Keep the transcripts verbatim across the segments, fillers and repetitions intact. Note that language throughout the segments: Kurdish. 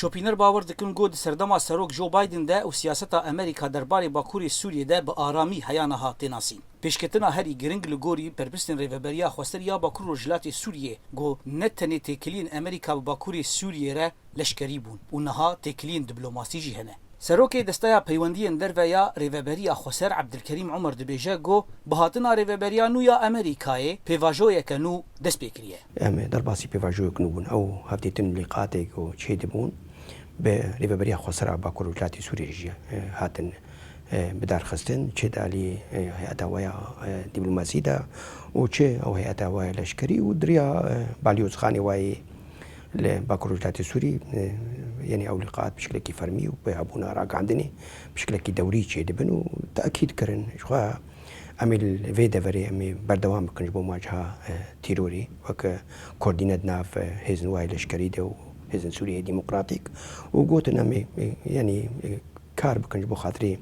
Şopîner bawer dikin ku di serdema Serok Joe Biden de û siyaseta Amerîka derbarê Bakurê Sûriyê de bi aramî heya niha tê nasîn. Pêşketina herî giring li gorî berpirsên Rêveberiya Xweser ya Bakur Rojhilatê Sûriyê ku ne tenê têkiliyên Amerîka bi Bakurê Sûriyê re leşkerî bûn û niha têkiliyên diplomasî jî hene. Serokê Desteya Peywendiyên Derve ya Rêveberiya Xweser Ebdilkerîm Omer dibêje ku bi hatina Rêveberiya nû ya Amerîkayê pêvajoyeke nû dest pê kiriye. Em ê derbasî pêvajoyek nû bûn. Ew hevdîtin û lîqatê ku çêdibûn bi Rêveberiya Xweser a Bakur û Rojhilatê Sûriyê jî, e, hatin, e, bidarxistin, çi di alî, e, heyeta we ya, e, dîplomasî de û çi ew heyeta we ya leşkerî û di riya, e, balyozxanê we yê li Bakur Rojhilatê Sûrî, e, yanî ew lîqat bi şiklekî fermî û bi hebûna ragihandinê bi şiklekî dewrî çêdibin û tekîd kirin. Ji xwe em ê li vê deverê em ê berdewam bikin ji bo muwaciha, e, tîrorê weke koordîne di nav, e, hêzên we yê leşkerî de û hêzên Sûriyeyê Demokratîk û gotin em ê, e, yanî, e, kar bikin ji bo xatirê,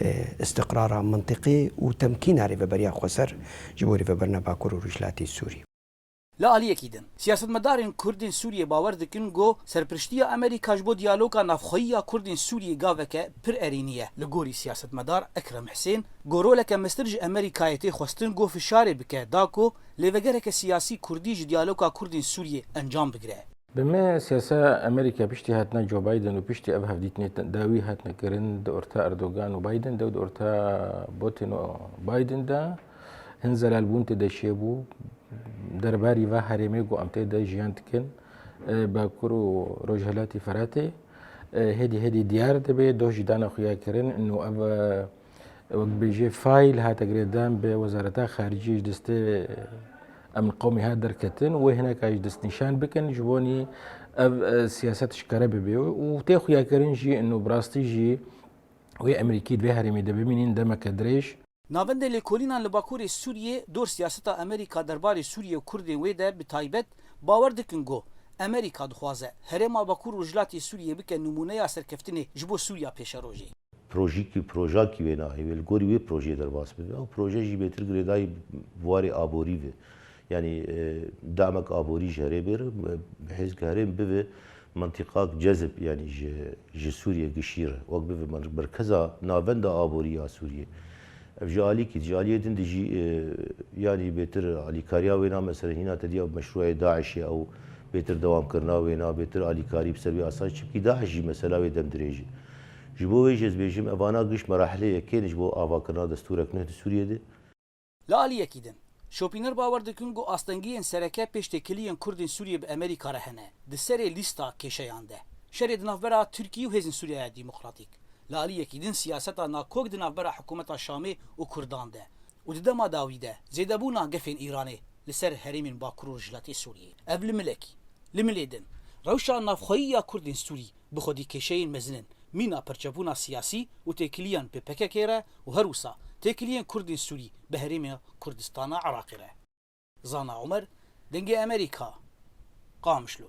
e, istiqrara mintiqê û temkîna Rêveberiya Xweser ji bo rêvebirina Bakur û Rojhilatê Sûrî. Li aliyekî din, siyasetmedarên Kurdên Sûriyê bawer dikin ku serpiriştiya Amerîka ji bo diyaloga navxweyî ya Kurdên Sûriyê gaveke pir erênî ye. Li gorî siyasetmedar Ekrem Husên, ku roleke mestir ji Amerîkayê tê xwestin ku fişarê bike da ku lêvegereke siyasî Kurdî ji diyaloga Kurdên Sûriyê encam bigire. Bi me siyasa Amerîka piştî hatina Joe Biden û piştî ev hevdîtinê dawî hatine kirin di orta Erdogan û Biden de û di orta Putin û Biden de hin zelalbûn tê de çêbû. Derbarî va herêmê ku em tê de jiyan dikin, e, Bakur û Rojhilatî Firatê, e, hêdî hêdî diyar dibe, doh jî dane xuya kirin. Û ev, e, wek bêjê fayl hate girêdan bi Wezareta Xaricî ji destê, e, Emn Qewmî hat derketin, wê hineka jî destnîşan bikin, ji bo nî ev, e, siyaset şikare bibe. Û tê xuya kirin jî, û bi rastî jî wê Amerîkî di vê herêmê de bimînin demeke dirêj. Navendê lêkolînan li Bakurê Sûriyê dor siyaseta Amerîka derbarê Sûriyê û Kurdên wê de bi taybet bawer dikin ku Amerîka dixwaze herêma Bakur û Rojhilatê Sûriyê bike nimûneya serkeftinê ji bo Sûriya pêşerojê. Projîkî, projakî wê nahêve, li gorî wê projeyê derbas bibe. Ew proje jî bêtir girêdayî warê aborî ve. Yanî, e, damek aborî ji herê bêre, hêzke herêm bive mintîqak cezib, yanî ji, ji Sûriyê gişî re. Wek bive mer-, merkeza navenda aborî ya Sûriyê. Ev ji alîkî, ji aliyê din de jî, e, yanî bêtir alîkariya wêna, mesela hîna te diya meşrûyê DAIŞê ew bêtir dewamkirina wêna, bêtir alîkarî bi ser wê asayî, çimkî DAIŞ jî mesela wê dem dirêj e. Ji bo wê jî ez bêjim, evana giş merahilê yekê ne ji bo avakirina destûrek nuh di Sûriyê de. Li aliyekî din, şopîner bawer dikin ku astengiyên sereke pêş têkiliyên Kurdên Sûriyê bi Amerîka re hene, di serê lîsta kêşeyan de. Şerê di navbera Tirkî û Hêzên Sûriyeya Demokratîk. Li aliyekî din siyaseta nakok di navbera hikûmeta Şamê û Kurdan de. Û di dema dawî de zêdebûna gefên Îranê li ser herêmên Bakur û Rojhilatê Sûriyê. Ev li milekî. Li milê din, rewşa navxweyî ya Kurdên Sûrî bi xwedî kêşeyên mezin in, mîna perçebûna siyasî û têkiliyan bi P K K re û her wisa têkiliyên Kurdên Sûrî bi herêmê Kurdistana Iraqê re. Zana Omer, Dengê Amerîka, Qamişlo.